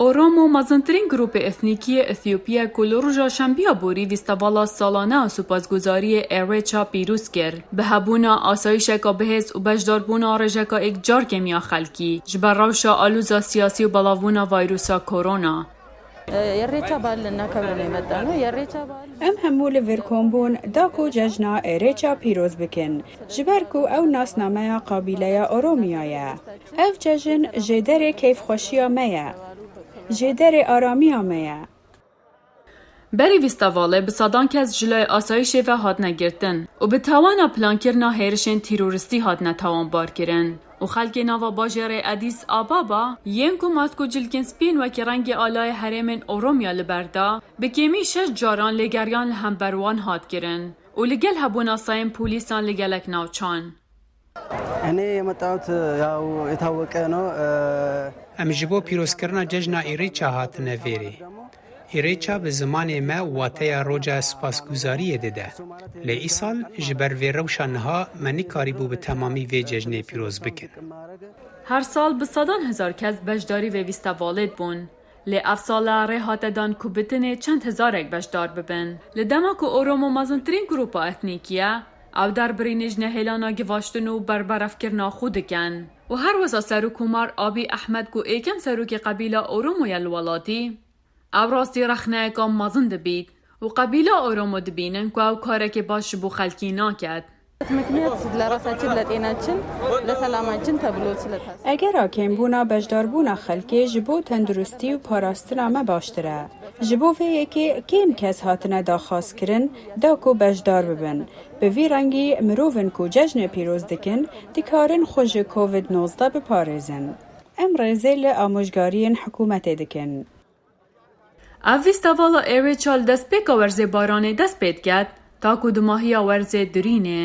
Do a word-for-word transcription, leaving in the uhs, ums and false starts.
Oromo mezintirîn grûpê etnîkî yê Ethiopiyê ku li roja şembiya borî fîstevala salane a supasguzariyê Ereça pîroz kir, bi hebûna asayîşeka bihêz û beşdarbûna rêjeka êkcarkêmî ya xelkî ji ber rewşa alûza siyasî û belavbûna vayrusa korona. የኢሬቻ በዓል ልናከብር ነው የመጣነው። የኢሬቻ በዓል Em hemû li vir kom bûn da ku cejna Êrêça pîroz bikin, ji ber ku ew nasnameya qabîleya Oromîya ye. Ev cejn jêderê keyfxweşiya me ye, jêderê aramiya me ye. Berî fîstevalê bi sedan kes ji layê asayîşê ve hatine girtin û bi tawana plankirina hêrişên terorîstî hatine tawanbarkirin û xelkê nava bajêrê Edîs Ababa yên ku mask û cilkên spîn wekî rengê alayê herêmên Oromya li ber da, bi kêmî şeş caran lêgeriyan li hember wan hat kirin û li gel hebûna sayên polîsan li gelek navçan. እኔ የመጣሁት ያው የታወቀ ነው። Em ji bo pîrozkirina cejna Îrêça hatine vêrê. Îrêça bi zimanê me wateya roja spasguzariyê dide. Lê îsal ji ber vê rewşa niha me nikarîbû bi temamî vê cejnê pîroz bikin. Her sal bi sedan hezar kes beşdarî vê fîstevalê dibûn. Lê ev sala rê hate dan ku bi tenê çend hezarek beşdar bibin. Li dema ku Oromo mezintirîn grûpa etnîkî ye, ew derbirînê ji nehêlana givaştin û berberevkirina xwe dikin. Û her wisa Serokkomar Abiy Ahmed ku êkem serokê qebîla Oromo ye li welatî, ew rastî rexneyeka mezin dibît û qebîla Oromo dibînin ku ew karekê baş ji bo xelkî naket. ምክንያት ለራሳችን ለጤናችን ለሰላማችን ተብሎ ስለታሰበ Egera kêmbûna beşdarbûna xelkê ji bo tenduristî û parastina me baştir e. Ji bo vê yekê kêm kes hatine daxwazkirin da ku beşdar bibin. Bi vî rengî mirovên ku cejnê pîroz dikin, dikarin xwe ji Covid nozdeh biparêzin. Em rêzê li amûjgariyên hikûmetê dikin. Ev fîstevala Êrêça li destpêka werzê baranê dest pê diket, ta ku dumahiya werzê durînê.